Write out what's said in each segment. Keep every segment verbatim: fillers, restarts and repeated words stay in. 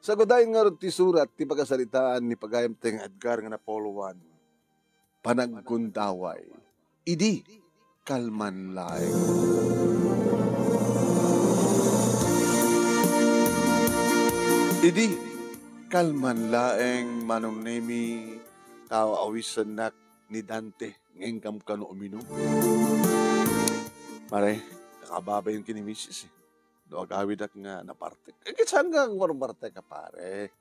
Sagudayna ngarud ti surat ti pakasaritaan ni pagayam ti nga Edgar nga napoloan. Panagkundaway. Idi kalman laeng. Idi kalman laeng, Manong Nemi, ta awisennak ni Dante, ngem kam kano uminum. Pare, nakababain ken ni misis, eh. No agawidak nga nabartek. Eh, ket saan nga agbarbartek ka, pare?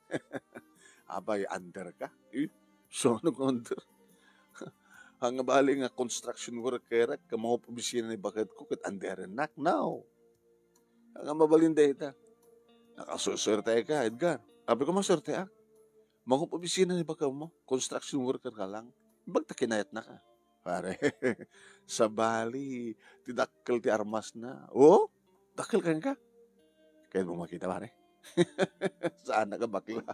Abay, under ka? Eh, saan nga under? Haan nga bali nga construction worker, ket mangup-obisina ni baketko, ket underennak? No. Haan nga mabalin dayta. Nakasusuerte ka, Edgar. Abi ko, masuerte, ah. Mangup-obisina ni baketmo, construction worker ka lang. Imbag ta kinayatnaka. Pare, sabali, ti dakkel ti armasna. Oh, dakkel kenka? Kayatmo makita, pare? Saannaka bakla.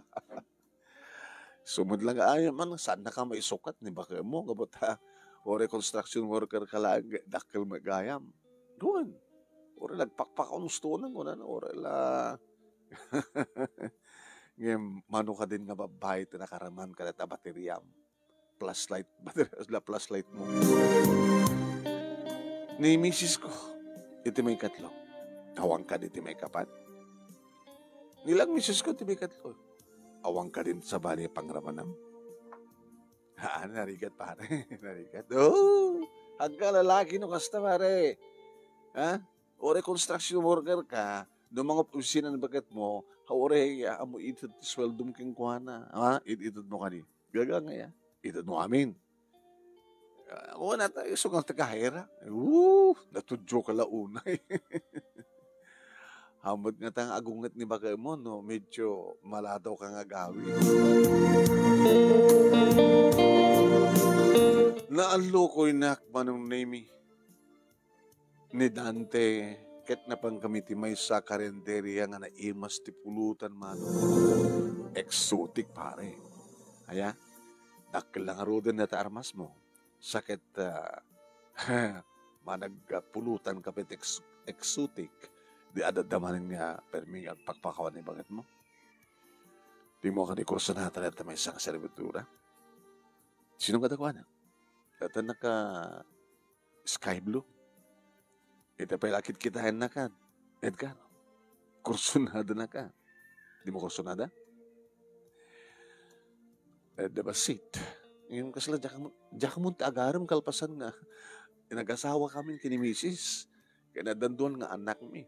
Sumud lang gayam man, saannaka maisukat ni baketmo, gapu ta, uray construction worker ka laeng, dakkel met gayam. Wen, uray la agpakpakaw, ustonan, kunana, uray la. Ngem, mano kadin nga babbai ti nakaraman kadata bateriam? Flashlight, bateria la flashlight mo. Ni misis ko, iti maikatlo. Awan kadi iti maikapat. Ni lang misis ko, iti maikatlo. Awan kadin sabali pangramanam. Ha, narigat, pare. Narigat. Oh, agka lalaki no kasta, pare. Ha? Uray construction worker ka, no mangup-obisina ni baketmo, ha, uray, ah, ammo ited ti sueldom kenkuana. Ha? It-, itedmo kadi. Gaga nga ya. Itedmo amin. Ah, kunana ta, isu nga taga-hire. Uh, natudyo ka la unay. Ammok nga ta nga agunget ni baketmo, no, medyo maladaw ka nga agawid. Naallokoynak, Manong Nemi, ni Dante, ket napan kami ti maysa a karinderia nga naimas ti pulutan, mano. Exotic, pare. Aya, dakkel la ngaruden dayta armasmo. Sa ket, ah, managpulutan ka pay ti ex-, exotic, di adda manen nga permi nga agpakpakawan ni baketmo. Dimo kadi kursunada dayta maysa nga servidora? Sino nga dakuana? Dayta naka sky blue. Ita pay la kitkitaennaka, Edgar. Kursunadanaka. Dimo kursunada? Eh, the basit. Ngem kasla, diak mo, diak mo ti agarem kalpasan nga nagasawa kami ken ni misis. Ken addan duan nga annakmi.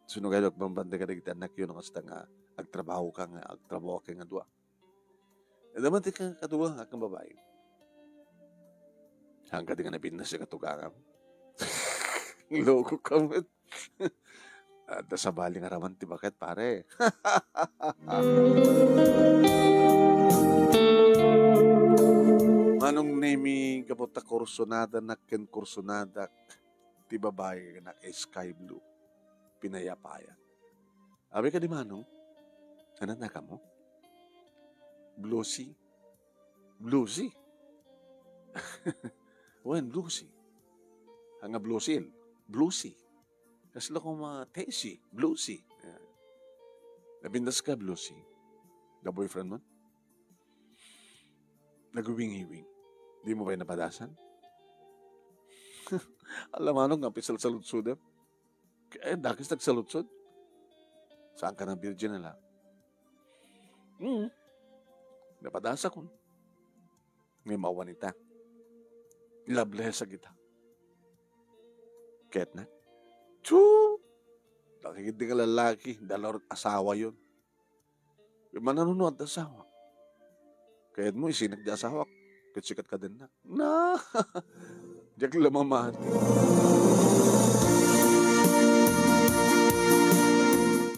Sino kayat agbambantay kadagiti annakyo no kasta nga agtrabaho ka nga, agtrabaho ka nga dua? Adda man ti ka-, kadua nga babai. Haan kadi nga nabinnas ti katugangam? Loko ka met. Adda sabali nga raman ti baket, pare. Manong Nemi, gapu ta kursunadanak ken kursunadak ti babai nga naka-sky blue. Pinayapayan. Abi kadi, Manong? Ania ti annakmo? Bluesy. Bluesy? Wen, Bluesy. Ania nga Bluesy? Bluesy. Kasla koma Tessie, Bluesy. Ayan. Nabindas ka, Bluesy? The boyfriend mo? Nagwiwingiwing. Di mo ba napadasan? Ala, Manong, nga pisalsaludsodem. Eh, dakes nagsaludsod. Saan ka na virgin, ala? Hmm. Napadasakon. Ngem awan ita. Loveless kita. Kayatna? Chu! Dakigit di nga lalaki, dalor asawa yon. Mananuno adda asawa? Kayatmo, isinek di asawak. Ket sika ti kadennak. Na! Diak la mamati.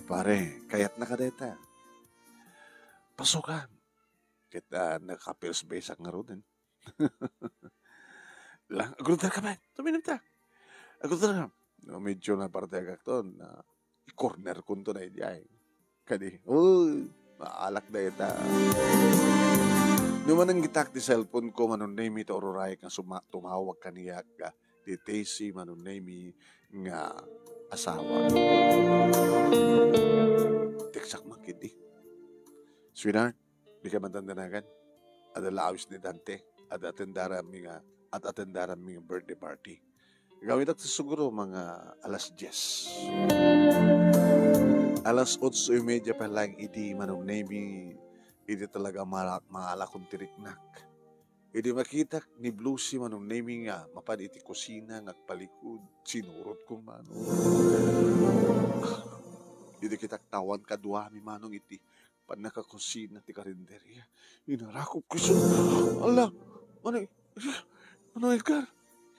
Pare, kayatna ka dayta. Pasukan. Ket, ah, naka-first base ak ngaruden. La, agruder ka ba? Tuminum ta. Agruder ka. No, medyo napartek ak ton, na i-corner kunto na idi ay. Kadi, oh, maalak dayta. Numan nanggitak ti cellphone ko, Manong Nemi, ta ururay nga suma-, tumawag kaniak, ah, ti Tessie, Manong Nemi, nga asawa. Teksak man kidi. Sweetheart, dika man danagan. Adda la awis ni Dante. Ad-attendaranmi nga, ad-attendaranmi nga birthday party. Gawidak ti siguro mga alas dies. Alas otso y media pa lang idi, Manong Nemi, idi talaga mala-, maalakon ti riknak. Idi makitak ni Bluesy, Manong Nemi, nga mapan iti kusina nga agpalikud, sinurotko, Manong. Idi kitak, awan kaduami, Manong, iti pannakakusina ti karinderia. Inarakop ko isu. Ala, Manong, Manong Edgar,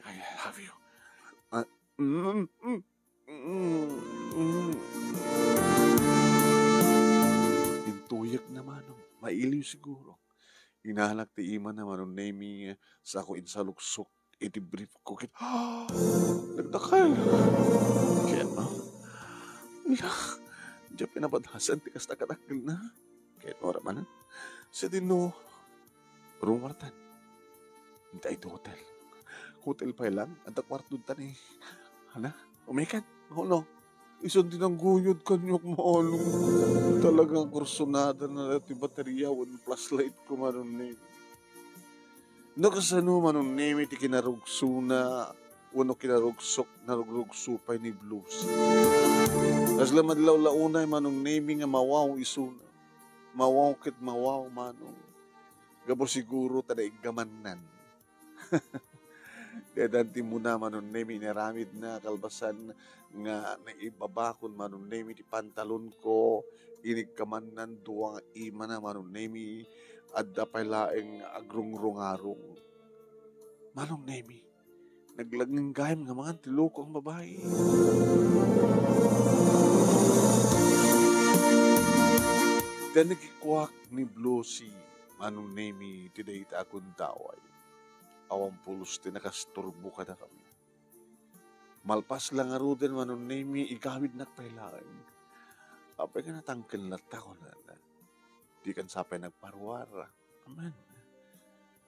I love you. Ah, mm, mm, mm, mm. Intuyek na, Manong. Mailiw siguro. Inalak ti imana, Manong Nemi, sako insaluksok iti brief ko ket nagdakkel. Ket no, ala, diay pinapadasan ti kasta kadakkelna. Ket no, manen, sadino, rumuartan. Inta iti hotel. Hotel pay lang, adda kuarto ta ni, ana, umikan, no? Isu ti nangguyod kaniak, Manong. Talagang kursunada na ti bateria wenno flashlight ko, Manong Nemi. No kasano, Manong Nemi, ti kinarugsona wenno kinarugsok, narugrugso pay ni Bluesy. Kasla madlawlaw unay, Manong Nemi, nga mawaw isuna. Mawaw ket mawaw, Manong. Gapu siguro ta naiggamannan. Daytan ti immuna, Manong Nemi, inaramidna kalpasan nga naibabakon, Manong Nemi, ti pantalonko, iniggamannan dua nga imana, Manong Nemi, adda pay laeng nga agrungrungarong. Manong Nemi, naglangngegayam nga mangan ti loko nga babai. Dayta kikuak ni Bluesy, Manong Nemi, ti dayta a gundaway. Awan pulos ti nakasturbo kadakami. Malpas la ngaruden, Manong Nemi, igawidnak pay laeng. Apay nga natangken latta, kunana. Dikan sa pay nagparuar. Amen.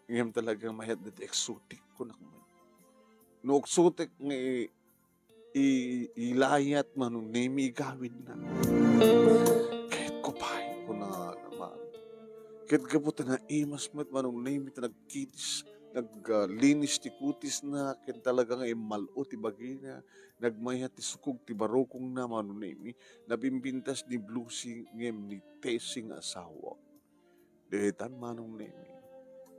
Ngem talaga mayat dayta eksotik, kunak man. No eksotik nga i-, i-, ilayat, Manong Nemi, igawidna. Kayatko pay, kuna naman. Ket gapu ta naimas met, Manong Nemi, ta nagkitis, nag, ah, linis ti kutisna, ken talaga nga immal-o ti bagina, nagmayat ti sukog ti barukongna, Manong Nemi, nabimbintas ni Bluesy ngem ni Tessie nga asawa. Daytan, Manong Nemi.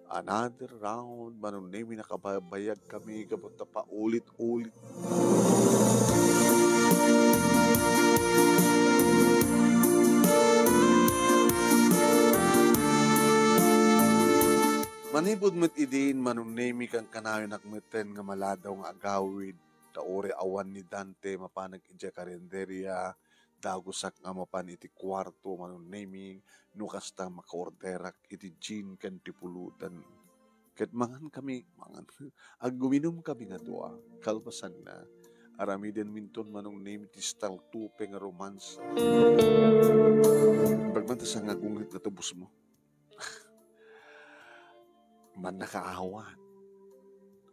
Another round, Manong Nemi, nakabaybayag kami gapu ta paulit-ulit. Manipud met idin, Manong Nemi, kankanayonak metten nga maladaw nga agawid, ta uray awan ni Dante mapanek idiay karinderia, dagusak nga mapan iti kuarto, Manong Nemi, no kasta makaorderak iti gin ken ti pulutan. Ket mangan kami, mangan. Aguminum kami nga dua, kalpasanna, aramidenminton, Manong Nemi, ti staltupe nga romansa. Bagman ta sangagunget nga tubos mo. Mannakaawat.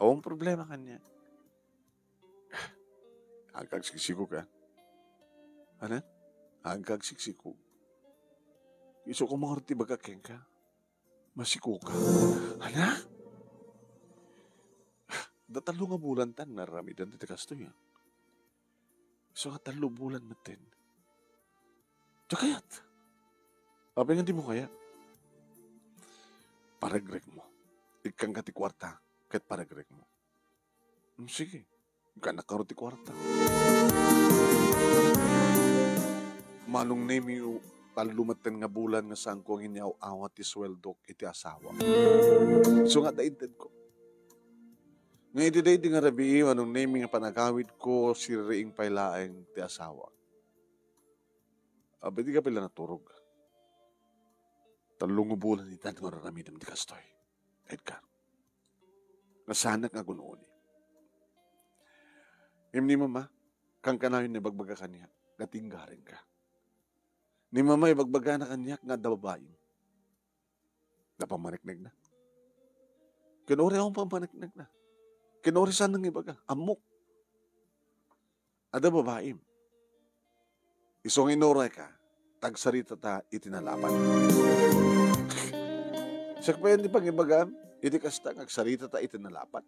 Awan problema kaniak. Agkagsiksikog, a? Ano? Agkagsiksikog. Isu ko mangarud ti ibaga kenka. Masikoka. Ana? Da tallo nga bulan tan nga aramiden ti kastoy, a? Isu nga tallo bulan metten. Diak kayat. Apay nga dimo kayat? Paregrekmo. Ikkanka ti kuarta, ket paregrekmo. Hmm, sige. Ikkanak ngarud ti kuarta. Manong Nemi, tallo metten nga bulan nga saanko nga inyaw-awat ti sueldok iti asawa. Isu nga adda intedko. Nga iti daydi nga rabii, Manong Nemi, nga panagawidko, siririing pay laeng ti asawa. Apay, dika pay la naturog? Tallo nga bulan itan nga aramidem ti kastoy, Edgar. Nga saanak nga agun-uni. Ngem ni Mama, kankanayon nga ibagbaga kaniak nga tinggarenka. Ni Mama, ibagbagana kaniak nga adda babaim. Napammaneknekna. Ken uray awan pammaneknekna. Ken uray saan nga ibaga, ammok. Adda babaim. Isu nga inurayka, ta agsaritata iti nalapat. Siak pay ti pangibagam, iti kasta nga agsaritata iti nalapat.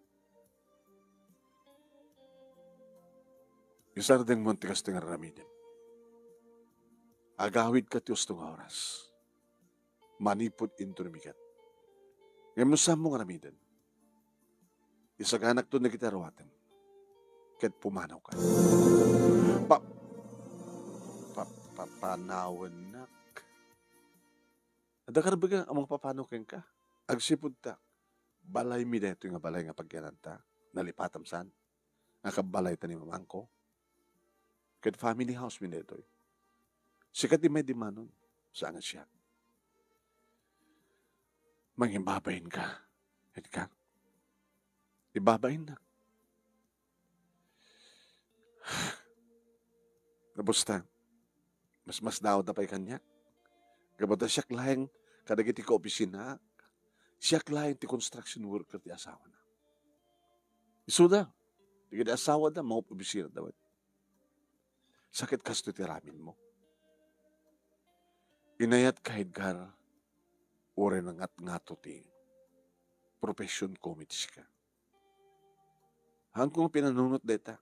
Isardengmo ti kastoy nga aramidem. Agawidka ti husto nga oras. Manipud inton bigat. Ngem no saanmo nga aramiden, isaganakton dagiti aruatem, ket pumanawka. Pa-, pa-, papanawennak. Adda karbeng a mangpapanaw kenka. Agsipud ta, balaymi daytoy nga balay nga pagyananta. Nalipatam saan? Nga kabbalayta ni mamangko. Ket family house mi daytoy. Sika ti maidimanon, saan nga siak. Mangibabainka, Edgar. Ibabainnak. Tapos ta, masmasdaawda pay kaniak. Gapu ta siak laeng kadagiti kaopisinaak. Siak laeng ti construction worker ti asawana. Isuda, dagiti asawada, mangop-opisinada met. Sakit kastoy ti aramidmo. Inayatka, Edgar, uray nangatngato ti professionko iti sika. Haanko nga pinanunot dayta.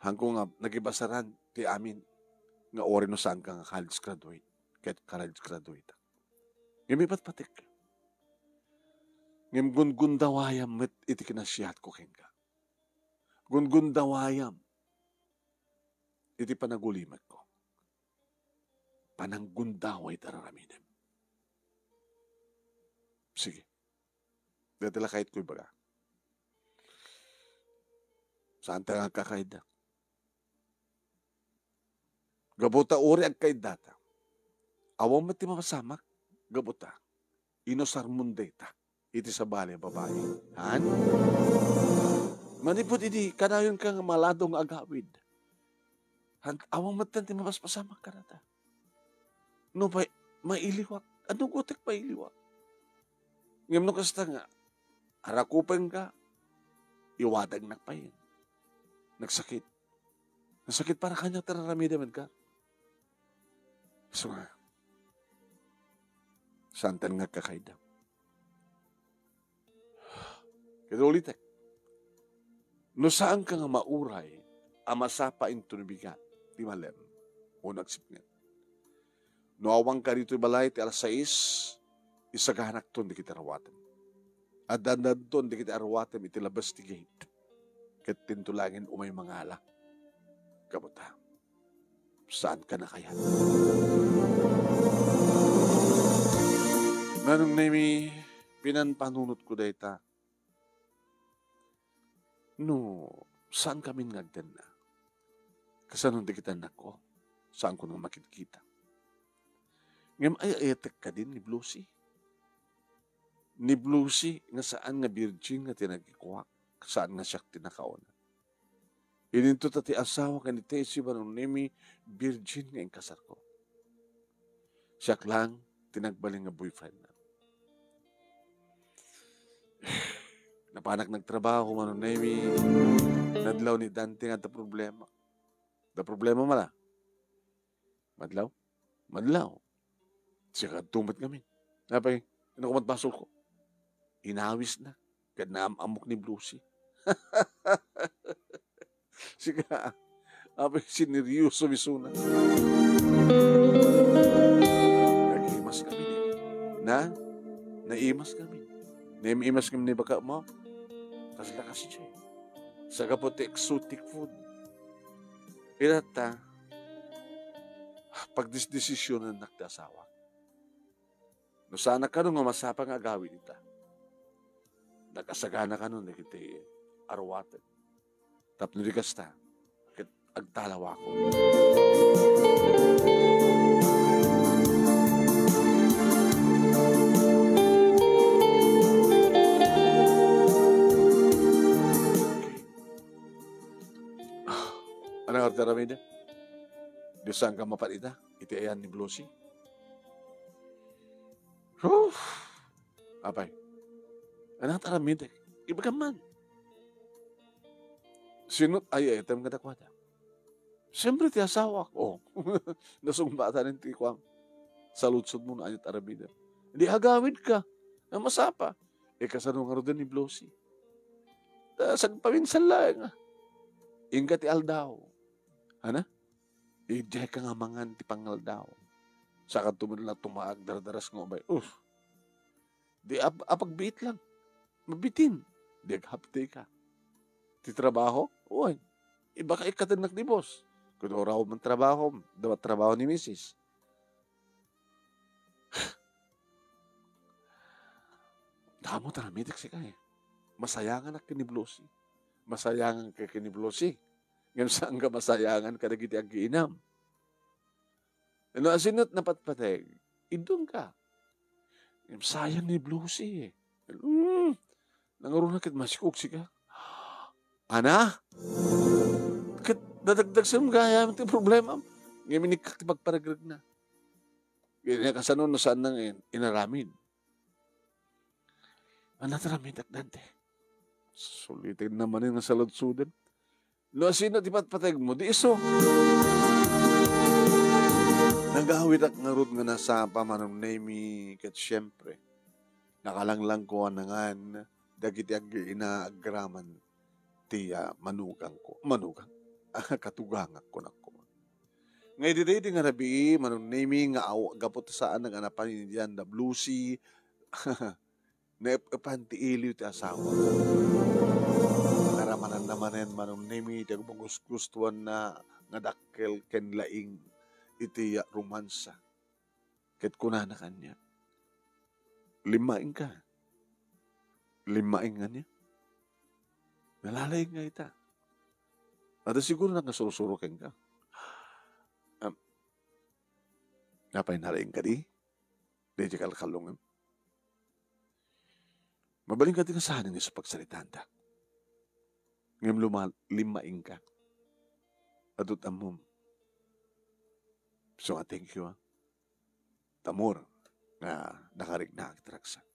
Haanko nga nagibasaran ti amin nga uray no saanka nga college graduate, ket college graduate. Ngem ipatpatek. Ngem gundundawayam met iti kinasiatko kenka. Gundundawayam iti panagulimekko. Pananggundaway ti aramidem. Sige. Dayta la kayatko ibaga. Saanta nga agkakaida. Gapu ta uray agkaidata, awan met ti mapasamak. Gapu ta, inusarmon dayta iti sabali a babai. Han? Manipud idi, kanayonka nga malado nga agawid. Han, awan met ti mapaspasamak kadata. Nupay mailiwak, adu gotek mailiwak. Ngem no kasta nga, arakupenka, iwadagnak pay. Nagsakit. Nasakit para kaniak ti aramidem, Edgar. So nga, saantan nga agkakaida. Ket ulitek, no saanka nga mauray a masapa inton bigat ti malem, o nagsipnget. No awanka ditoy balay ti alas sais, isaganakton dagiti aruatem. Addandanton dagiti aruatem iti labas ti gate. Ket tinto laengen umay mangala. Gapu ta, saanka a kayat. Nanong Nemi, pinanpanunotko dayta. No, saankamin nga agtenna? Kasano dagiti annakko? Saanko nga makitkita. Ngem ay-ayatek kadin ni Bluesy? Ni Bluesy nga saan nga virgin nga ti nagikuak, saan nga siak ti nakauna. Ininto ta ti asawa ken ni Tessie, Manong Nemi, virgin nga inkasarko. Siak lang ti nagbalin nga boyfriend na. Napanak nagtrabaho, Manong Nemi. Nadlaw ni Dante nga adda problema. Adda problema man, ah. Madlaw? Madlaw. Siak adto met ngamin. Apay, ano ko met basolko? Inawisna. Ket naam-ammok ni Bluesy. Sika, apay, sineryoso isuna. Naimas kami ni. Na? Naimas kami. Naimas kami ni baka mo. Kasla kasi siya. Sa kapo ti exotic food. Ita ta, pagdisdesisyonannak ti asawa. No saanak kano nga masapa nga agawid ita, nakasagana kano dagiti aruaten. Tapno di kasta, ket agtalawakon. Ano nga aramidem? Di saanka mapan ita iti ayan ni Bluesy? Huh! Apay, ano nga aramidek? Ibagam man. Sino ti ay-ayatem kadakuada? Siyempre, ti asawak, oh. Nasungbatan ti kuam. Saludsodmo no aniat aramidem. Di agawidka. Nga masapa. E, kasano ngaruden ni Blossy? Ta, sagpaminsan laeng, ah. Inka ti aldaw. Ana? Idiay ka nga mangan ti pangaldaw. Saka tumaag, tumaag, dardaras nga umay. Uf. Di ap-, apagbiit lang. Mabitin. Di aghappy ka. Ti trabaho? Wen. Iba ka ikatennak ni boss. Kuno raw man trabaho, dapat trabaho ni misis. Damo ta namitek sika, eh. Masayanganak ken ni Blossy. Masayangan ka ken ni Blossy. Ngem saan ka masayangan kadagiti aggiinam. No asino ti napatpateg, iddun ka. Ngem sayang ni Blossy, eh. Hmm, nangruna ket masikog sika. Ana? Ket nadagdagsem gayam ti problema. Ngem inikkat ti pagparagregna. Ket kasano no saan nang in-, inaramid? Ania ti aramidek, Dante? Suliten na manen nga saludsodem. No asino ti patpategmo, di isu. Nagawidak ngarud nga nasapa, Manong Nemi, ket siempre, nakalanglang ko a nangan dagiti agina agraman ti, ah, manugangko. Manugang? Ah, katugangak, kunakko. Nga idi daydi nga rabii, Manong Nemi, nga aw-, gapu ta saan nga napan idi anda Blossy, naep-epan ti iliw ti asawa. Naramananna manen, Manong Nemi, ti agmagusgustuanna nga dakkel ken laing iti romansa. Ket kunana kaniak, "Limmaingka." "Limmaing ania?" "Nalalaing nga ita. Adda siguro nga sursuro kenka." "Am, apay, nalaing kadi? Daydi kalkallongem?" "Mabalin kadi nga saan nga isu pagsalitaanta. Ngem luma-, limmaingka. Adut ammom. So nga, thank you, ah. Tamor nga nakariknaak ti ragsak.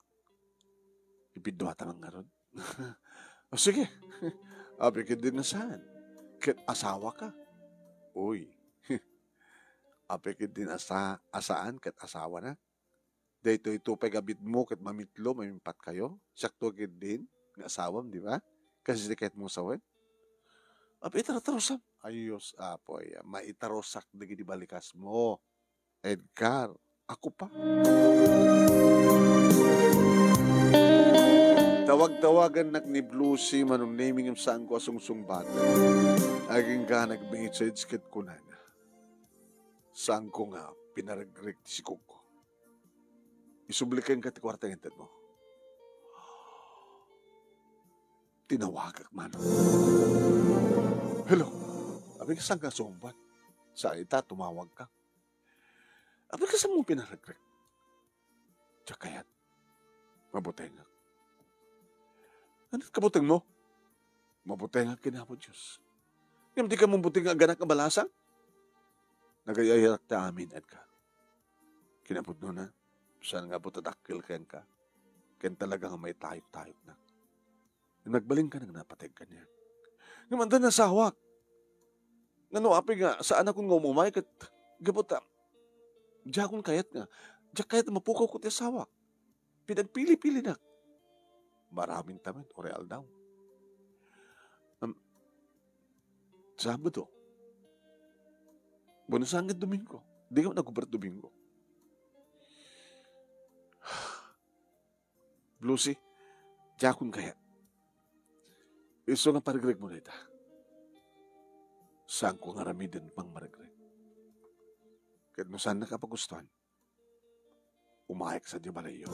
Ipidduata man ngarud." "O, sige. Apay ketdin a saan ket asawaka?" "Uy. Apay ketdin a sa-, a saan ket asawana? Daytoy to pay nga bitmo ket mamitlo, mamimpatkayo. Siakto ketdin nga asawam, di ba? Kas iti kayatmo sawen." "Apay, itartarusam?" "Ayos, Apo, aya, maitarusak dagiti balikasmo, Edgar. Ako pa." Tawag-tawagannak ni Blossy, Manong Nemi, ngem saanko a sungsungbaten. Agingga nag-message ket kunana, "Saanko nga pinaregrek ti sikogko. Isubli kenka ti kuarta nga intedmo." Tinawagak man. "Hello? Apay, kasano nga sungbat? Sa ita, tumawagka. Apay, kasano mo pinaregrek?" "Diak kayat. Mabutengak." "Ania ti kabutengmo?" "Mabutengak ken Apo Dios." "Ngem dika man buteng nga agganak a balasang?" "Nagay-ayarak ti amin, Edgar. Kinapudnona, saan nga apo ta dakkel kenka, ken talaga nga maitayok-tayoknak. Nagbalinka nga napateg kaniak. Ngem adda nga asawak. Ngano apay nga saanakon nga umumay ket gapu ta diakon kayat nga, diak kayat a mapukawko ti asawak. Pinagpili-pilinak. Maraming tamen, uray aldaw. Am, Sabado. Bueno, saan nga Domingo? Di ka man nagubra Domingo." "Lucy, diakon kayat. Isu nga paregregmo dayta. Saanko nga aramiden pangmaregreg. Ket no saannak a pagustuan, umayek sadiay balayyo."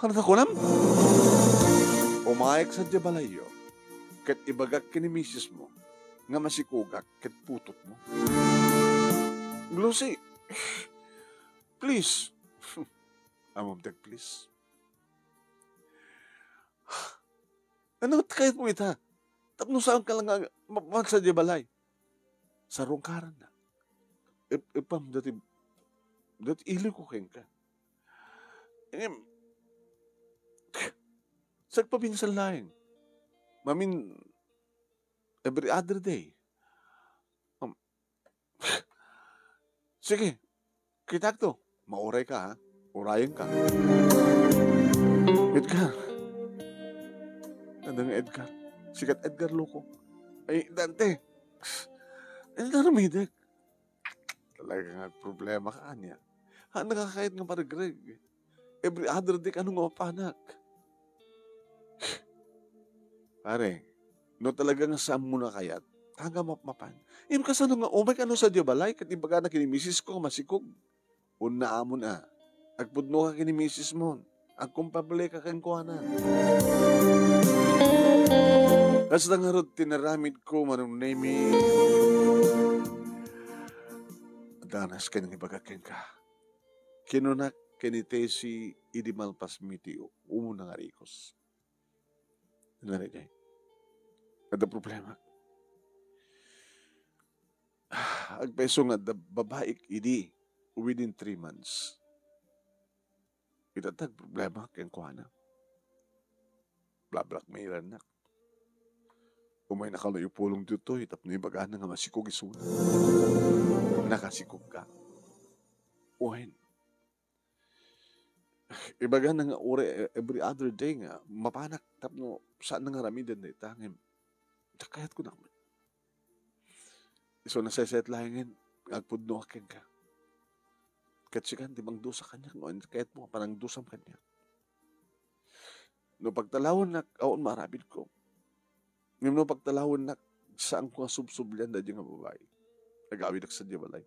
"Ania ti kunam?" "Umayek sadiay balayyo, ket ibagak ken ni misismo nga masikogak ket putotmo." "Lucy, please." "Ammom ti ag-please. Ania ti kayatmo ita? Tapno saanka lang nga ma-, mapan sadiay balay. Sarungkarannak. Ep-, epam dati, dati iliwko kenka. Ngem, sagpaminsan laeng. Mamin every other day. Sige, kitak to. Mauray ka, ha? Urayen ka. Edgar. Ano nga Edgar? Sikat Edgar, loko. Ay, Dante. Ano na rumidek? Talaga nga problema ka, anya. Ha, nakakayat nga marigreg. Every other day, ano nga mapanak? Pare, no talaga nga saan mo nakayat, taga mapmapan. Im kasano nga, umay ka no sa diya balay, ket ibagana kini misis ko, masikog. Unna amon a. Agpudno ka kini misis mo. Agkumpable ka kenkuana. Kasta ngarud ti naramid ko, Manong Nemi. Danas ken nga ibaga kenka. Kinunak ken ni Tessie idi malpas mi ti umuna nga rikos. Narigat. Adda problema. Agpayso nga adda babaik idi within three months. Ita ti agproblema kenkuana. Blackmailannak. Umay nakaluyo pulong ditoy tapno ibagana nga masikog isuna. Nakasikog ka. Wen. Ibagana nga uray every other day nga mapanak tapno saan nga aramiden dayta ngem kayatko nak met. Isu nasaysayat laengen nga agpudno kenka. Ket sika ti mangdusa kaniak no kayatmo nga panangdusam kaniak. No pagtalawennak, awan maaramidko. Ngem no pagtalawennak, saanko nga subsublian daydi nga babai. Agawidak sadiay balay.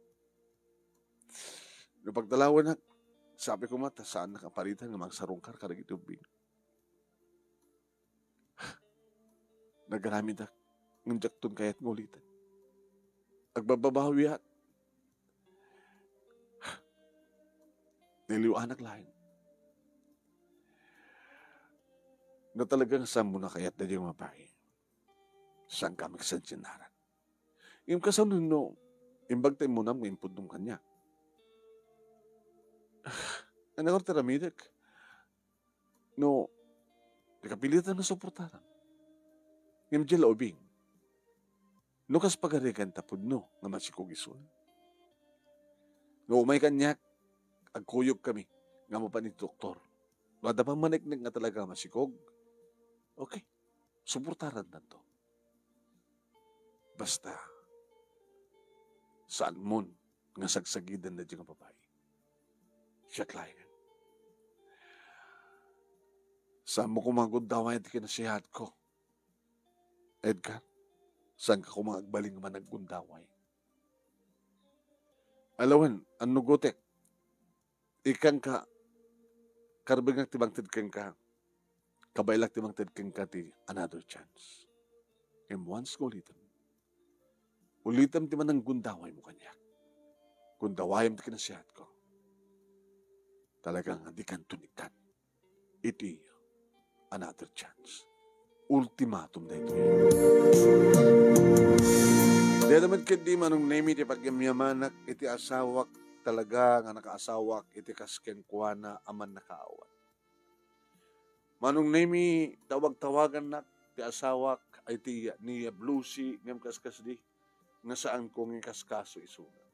No pagtalawennak, sabi ko met, saannak a paritan nga mangsarungkar kadagiti ubbing. Nagaramidak, ngem diakton kayat nga ulitan. Agbababawiak. Niliw-anak laeng. No talaga nga saanmo nakayat daydi nga babai, saanka makisensinaran. Ngem kasano no imbag ta immunam nga impudnom kaniak? Ania gayam ti aramidek? No, nakapilitan nga suportaram. Ngem diay la ubing. No kas pagarigan ta pudno nga masikog isuna. No umay kaniak, agkuyogkami nga mapan iti doktor. No adda pammaneknek nga talaga masikog, okay, suportarantanto. Basta, saanmon nga sagsagiden daydi nga babai. Siak laeng. Saanmo koma nga gundaway ti kinasiatko. Edgar, saanka koma nga agbalin nga managgundaway? Alawen, annugotek. Ikkanka, karbengak ti mangted kenka, kabaelak ti mangted kenka ti another chance. Ngem once nga ulitem, ulitem ti mananggundawaymo kaniak. Gundawayem ti kinasiatko. Talaga nga dikanton itdan iti another chance. Ultimatum daytoy. Dayta met ketdi, Manong Nemi, ti pagyamyamanak iti asawak talaga nga nakaasawak iti kas kenkuana a mannakaawat. Manong Nemi, tawag-tawagannak ti asawak a iti ni Bluesy ngem kaskasdi nga saanko nga ikaskaso isuna.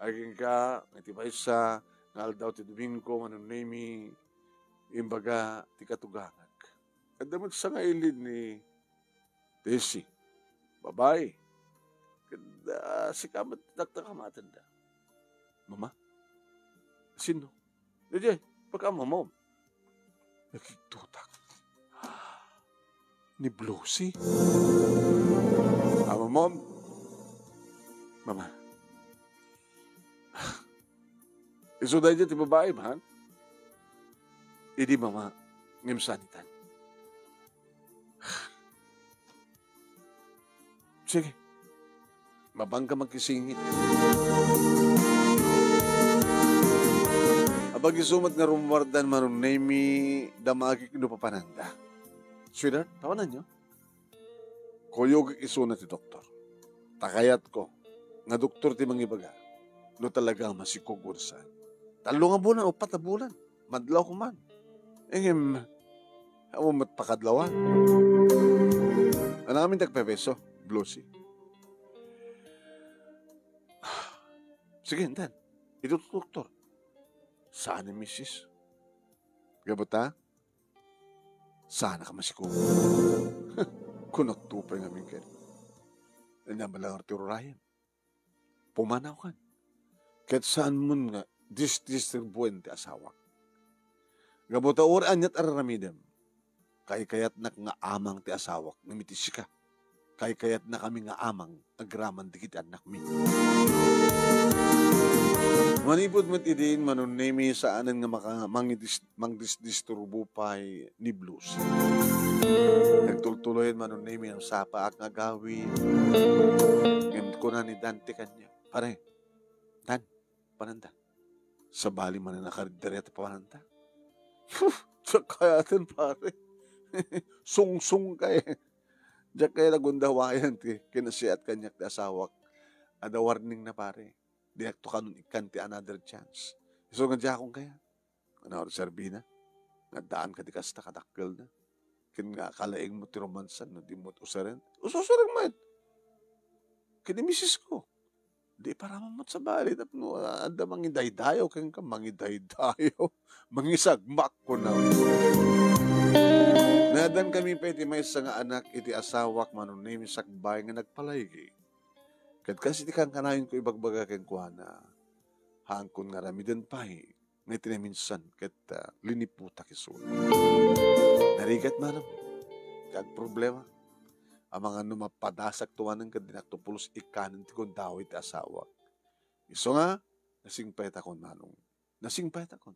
Agingga, iti maysa nga aldaw ti Domingo, Manong Nemi, imbaga ti katugangak. Adda met sangailin ni Tessie, babai. Ket, ah, sika met dakdakamatenda. Mama? Sino? Daydiay, pagkamamom. Nakigtotak ni Bluesy. Ama, Mom. Mama. Isu daydiay ti babai, man. Idi, Mama, ngem sanitan. Sige. Mapanka makisingit. Apag-isu met nga rummuardan, Manong Nemi, damagik no papananda. Sweetheart, papananyo? Kuyogek isuna ti doktor. Ta kayatko nga doktor ti mangibaga no talaga masikog wenno saan. Tallo nga bulan, uppat a bulan. Madlaw ko man. Ngem, awan met pakadlawan. Ania ngamin ti agpepeso, Bluesy? Sige, intan. Iti doktor. Saan ni misis? Gapu ta? Saan ka masiko? Kunak to pay ngamin ken. Ania balang ti urayem? Pumanaw kan. Ket saan mon nga disdisturbuen ti asawak. Gapu ta uray aniat a raramidem, kaykayatnak nga amang ti asawak, ngem iti sika, kaykayatnakami nga amang agraman dagiti annakmi. Manipud met idin, Manong Nemi, saanen nga maka-, mangidis-, mangdisdisturbo pay ni Blues. Nagtultuloyen, Manong Nemi, ang sapaak nga agawid. Ngem kuna ni Dan ti kaniak, "Pare, Dan, pananda." Sabali manen a karinderya ti papananda. Diak kayaten, pare. Sungsong kay. Diak kayat a gundawayan ti kinasiat kaniak ti asawak. Adda warningna, pare. Diak to kanon ikkan ti another chance. Isu nga diakon kayat. Nga naurserbina. Nga addaan kadi kasta kadakkelna. Ken nga kalaing mo ti romansan no di mo usaren. Ususuren met. Ken ni misis ko. Di paraman met sabali tapno, ah, adda mangidaydayaw kenka, mangidaydayaw, mangisagmak kuna. Naaddankami pay iti maysa nga anak iti asawak, Manong Nemi, sakbay nga nagpalaygi. Ket kas iti kankanayon ko ibagbaga kenkuana, haankon nga aramiden pay nga iti naminsan ket, ah, liniputak isuna. Narigat, manong, ti agproblema. Amangan no mapadasak tumanen ket dinakto pulos ikkanen ti gundaway ti asawak. Isu nga, nasingpaytakon, manong. Nasingpaytakon.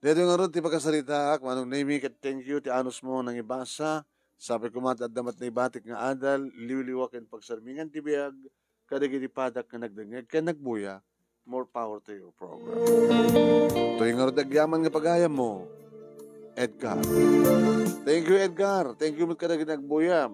Daytoy ngarud ti pakasaritaak, Manong Nemi, ket thank you ti anus mo nangibasa. Sapay koma ti adda met naibatik nga adal, liwliwa ken pagsarmingan ti biag, kadagiti padak nga nagdengngeg ken nagbuya. More power to your program. Toy ngarud agyaman nga pagayam mo, Edgar. Thank you, Edgar. Thank you met kadagiti nagbuya.